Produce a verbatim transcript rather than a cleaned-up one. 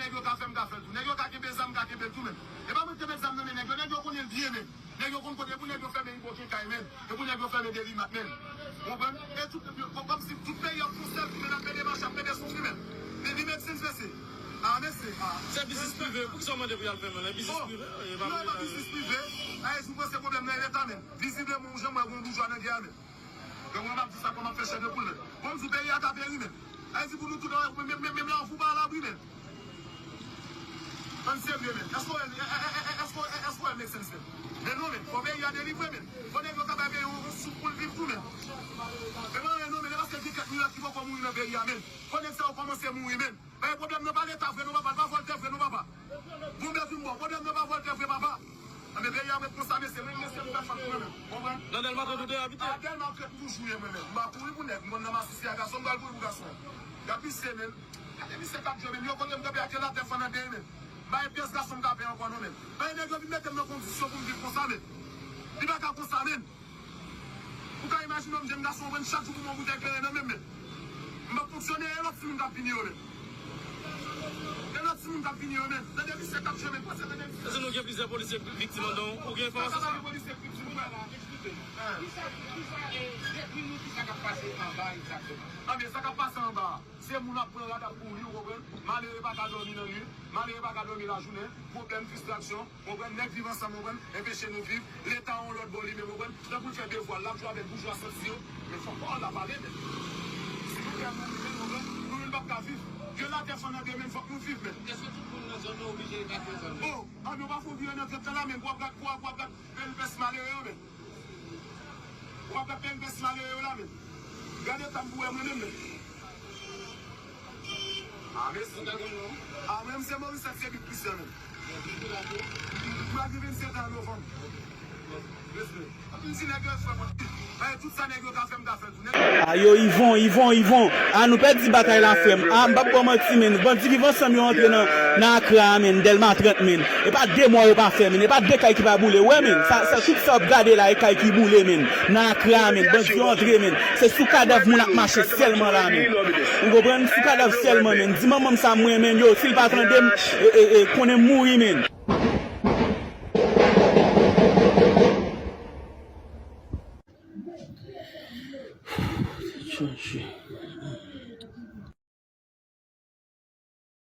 Nèg yo ka fè, m ka fè l tou. Nèg yo ka kenbe zam, m ka kenbe l tou, men. E pa mwen ki te met zam nan men nèg yo. Nèg yo konnen l byen, men. Nèg yo konn kote pou nèg yo fèmen Ibo Kekay, men. E pou nèg yo fèmen Delimat, men. Ou konprann? E tout, kòm si tout peyi ap fè yon sèl, men ap pede mache, ap pede soufri, men. Men li make sense, mesye. Ah, mesye. Ah. Se biznis prive. Poukisa w mande pou y al fèmen l? E biznis prive. E pa non, e pa biznis prive. Ay, si w panse pwoblèm nan e Leta, men. Vizibleman, ou janm wè gon boujwa nan gè a, men. Donk, mwen, m ap di sa kòm m ap fè chè de poul, men. Bon, m di w peyi a ka peri, men. Sa vle di pou nou tout, menm, menm, menm, menm lè w fou pa alabri, men. Ann serye, men. Èske w, èske w, èske w make sense, men? Men non, men. Fò peyi a delivre, men. Fò nèg yo ka bay peyi a yon, yon souf pou l viv tou, men. Men mwen, non, men. E paske gen kèk milat ki poko mouri nan peyi a, men. Fò nèg sa yo kòmanse mouri, men. Bay pwoblèm nan pa Leta vre non, papa. L pa vòltè vre non, papa. Bon, bèl vin bon. Pwoblèm nan pa vòltè vre, papa. Anben, peyi a ret konsa, mesye. Mwen, mesye, m fè fòt mwen menm. Konprann? Nan Dèlma trant ou te abite? A Dèlma trant m toujou ye mwen menm. M pa kouri pou nèg. Mwen nan masisi a gason, m pral kouri pou gason. Y ap pise, men. Gade misye k ap jwe, men. Yo kote m kanpe a, te latè fann an de, men. M pa gen pyès gason m ka peye ankò non, men. Bay nèg yo vin mete m nan kondisyon pou m viv konsa, men. Li pa ka konsa, men. Ou ka imajine w, m jenn gason, mwen, chak jou pou m yon boutèy kleren nan men m, men. M p ap fonksyone, e lòt timoun k ap vini yo, men. E lòt timoun k ap vini yo, men. Tande misye k ap jwe, men, panse tande misye. Èske nou gen plizyè polisye viktim anndan? Ou gen enfòmasyon sa? Polisye viktim, wè. Kisa, kisa, e, dekri nou kisa k ap pase anba egzakteman. Anben, sa k ap pase anba a. Se moun ap pran rad ap kouri, ou konprann? Malere pa ka dòmi nan nuit, malere pa ka dòmi lajounen, pwoblèm, fristrasyon, ou konprann? Nèg Viv Ansanm, ou konprann? Enpeche nou viv, Leta yon lòt bò li menm, ou konprann? Tankou l fè devwa l, l ap jwe avèk boujwa santi yo, men fòk pawòl la pale, men. Si nou pè nou, men, ou konprann? Nou menm p ap ka viv. Gen latè fann an de, men, fòk nou viv, men. Èske tout moun nan zòn nan oblije evakye zòn nan? Oh, an nou pa fè w vire nan trant lan la, men, pou w ap gad, pou w ap, pou w ap gad pèlpès malere yo, men. W ap gad pèlpès malere yo la, men. Gade tan pou wè mwen menm, men. Ah, mesye. Ah, mwen menm se Morisèt, se Big Christian, men. Mwen gen vennsenk an novanm. Respè. Anpil ti nèg yo fè mwen. Bay tout sa nèg yo ka fè, m ka fè l tou. Nèg yo. Ah, yo, Yvon, Yvon, Yvon. Ah, nou pèdi batay la, frè m. Ah, m p ap ba w manti, men. Bandi Viv Ansanm yo antre nan, nan Akra, men. Dèlma trant, men. E pa de mwa yo pa fè, men. E pa de kay ki pa boule. Ou wè, men. Sa, sa, tout sa w ap gade la, e kay ki boule, men. Nan Akra, men. Bandi yo antre, men. Se sou kadav moun ap mache sèlman la, men. Ou konprann? Sou kadav sèlman, men. Di manman m sa m renmen l, yo. Si l pa tande m, e, e, e, konnen m mouri, men.